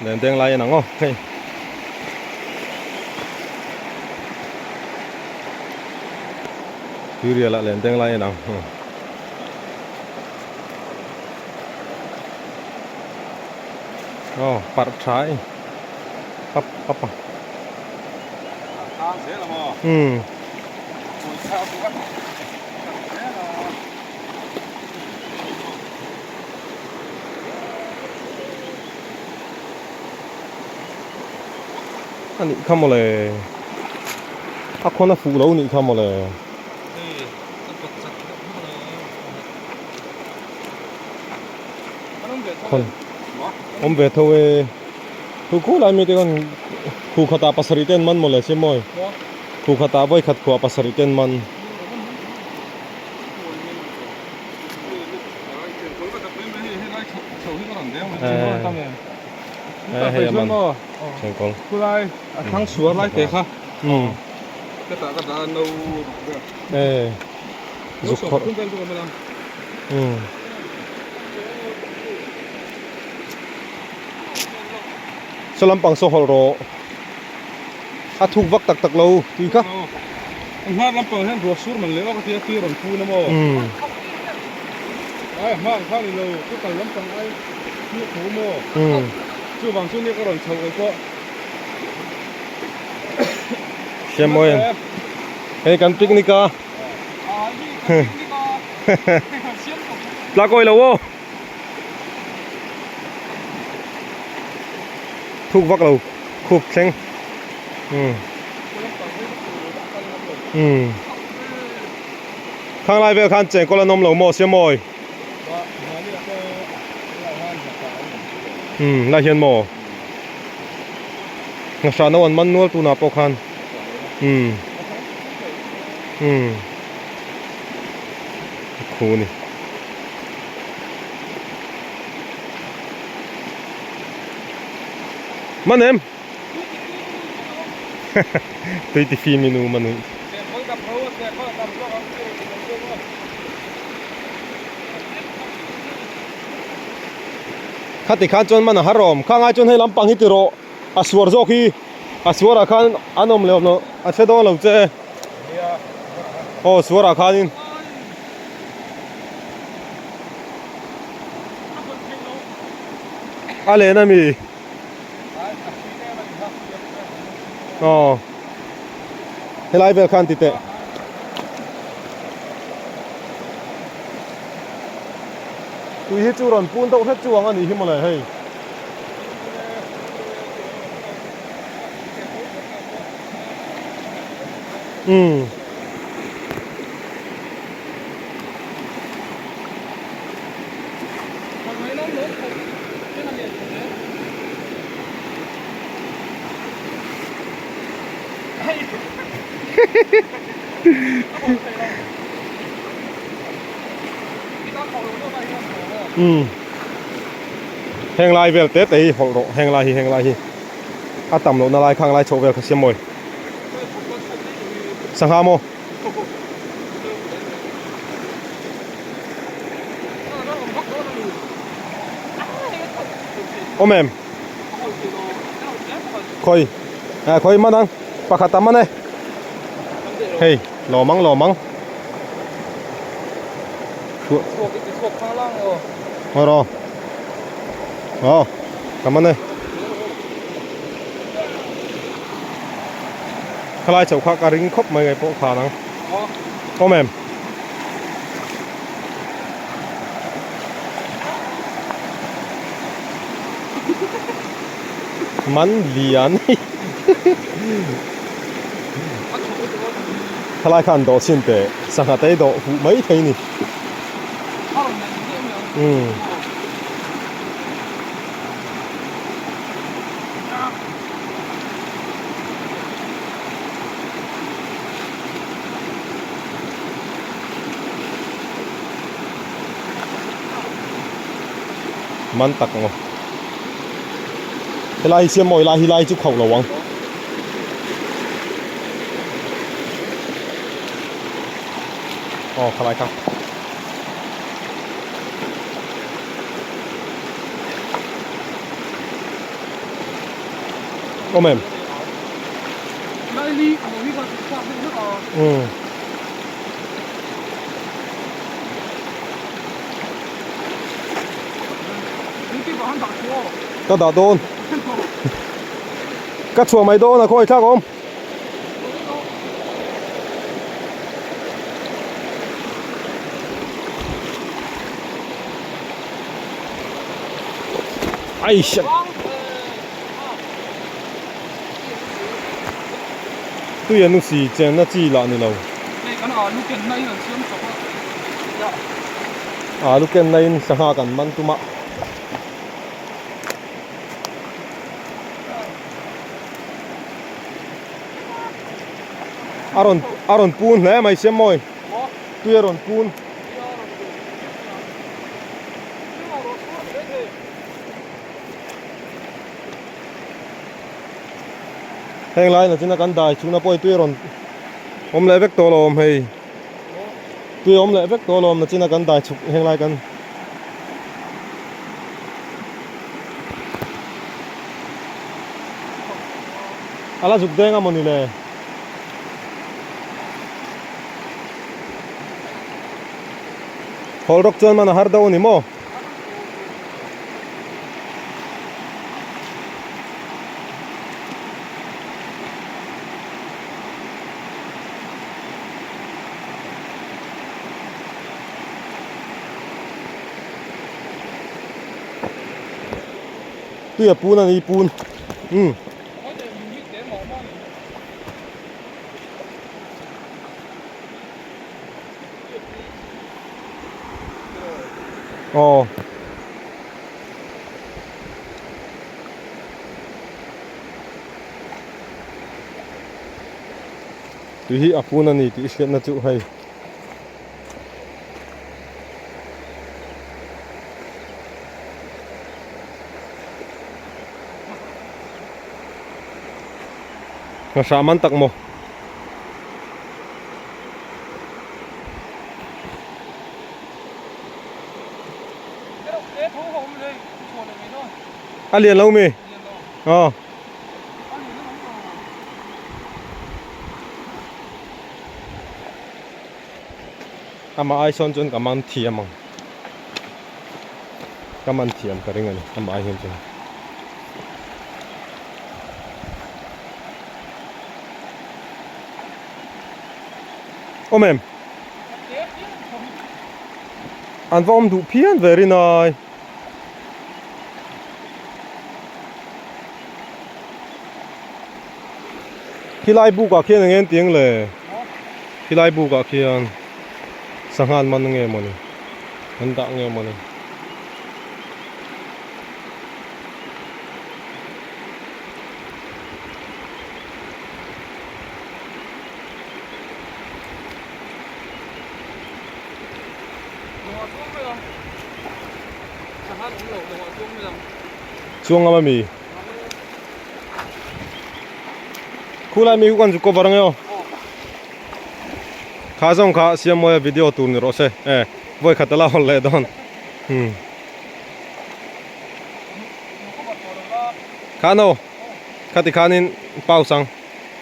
Len deng lai en ang aw hei. Tuirial ah len deng lai en ang. Aw parh tha i pap pap a. Umm. A nih kha mawle a khawn a fuh lo nih kha mawle. Khawn awm ve tho e thu khu lai mi te khan khu khatah pasarih te an man mawle che mawi khu khatah vawi khat khuah pasarih te an man. Hei a man chengkawl a thlang suar lai te kha ka tah ka dah no e zuk khawrh saw lampang saw hawlh rawh a thuk vak tak tak lo tui kha hmar lampang hian ruah sur man leh awk a tia tui a rawn pun a maw ai hmar kha ni lo ka kal lampang ai tui a tho maw chuvang chu nia ka rawn chho kei pawh Siam mawi ang hei kan picnic a tlak awih lo aw thuk vak lo khup thleng umm umm khang lai vel khan chengkawl an awm lo maw sia mawi umm lai hian maw ngahra no an man nual tunah pawh khan umm umm khu a ni. Man em? Tui ti fim inu man ui. Khati khan chuan man a har awm. Kha ngai chuan hei lampang hi ti rawh. A suar zawk hi. A suarah khan an awm leh awm loh. A hre dawn lo che. Aw suarah khanin. A len a mi aw helai vel khan ti teh tui hi chu rawn pun deuh hret chu ang a nih hi mawle hei umm. Umm heng lai vel te te hi hawlh rawh heng lai hi heng lai hi a tam lohna lai khang lai chhoh vel kha siam mawi sangha maw. Awm em? Khawi ah khawi man ang pakhat a man e hei lawm ang lawm ang Ngawi rawh aw ka man e Khalai chauh kha ka ring khawp mai ngai pawh khan ang. Awm em? Man lian hei. Khalai khan dawh chhin teh sangha te dawh huh mai thei ni. Umm. Man tak ang aw helai hi siam mawi lai hi lai chu khauh lo ang aw khalai kha. Awm em? Umm. Ka dah dawn. Ka chhuah mai dawn a khawi thlak awm. Ai shit. Tui an usi chenna chi lah ni lo. Alu kenna in sangha kan man tum a. A rawn a rawn pun hle mai siam mawi. Tui a rawn pun. Heng lai nachina kan dai chhungna pawh hi tui a rawn awm leh vek tawh lo awm hei. Tui a awm leh vek tawh lo awm nachina kan dai chhuk heng lai kan A la zuk deng a mawni le. Hawl rawk chuan man a har deuh a ni maw? Tui a pun a ni pun umm. Aw. Tui hi a pun a ni tih hriatna chu hei. Ngahra man tak maw? A lian lo mi? Aw. Amah ai sawn chuan ka man thiam ang. Ka man thiam ka ring a ni amah ai hian chuan. Awm em? An va awm duh phian ve rinai. Khilai buk ah khian eng eng le khilai buk ah khian sangha an man nge mawni an dah nge mawni. Chuang ngam ami Khulai mi khu kan chu cover ang e aw. Kha zawng kha siam mawi a video tur ni rawh se e vawi khat ala hawn leh dawn hmm. Kha no khati khanin pause ang.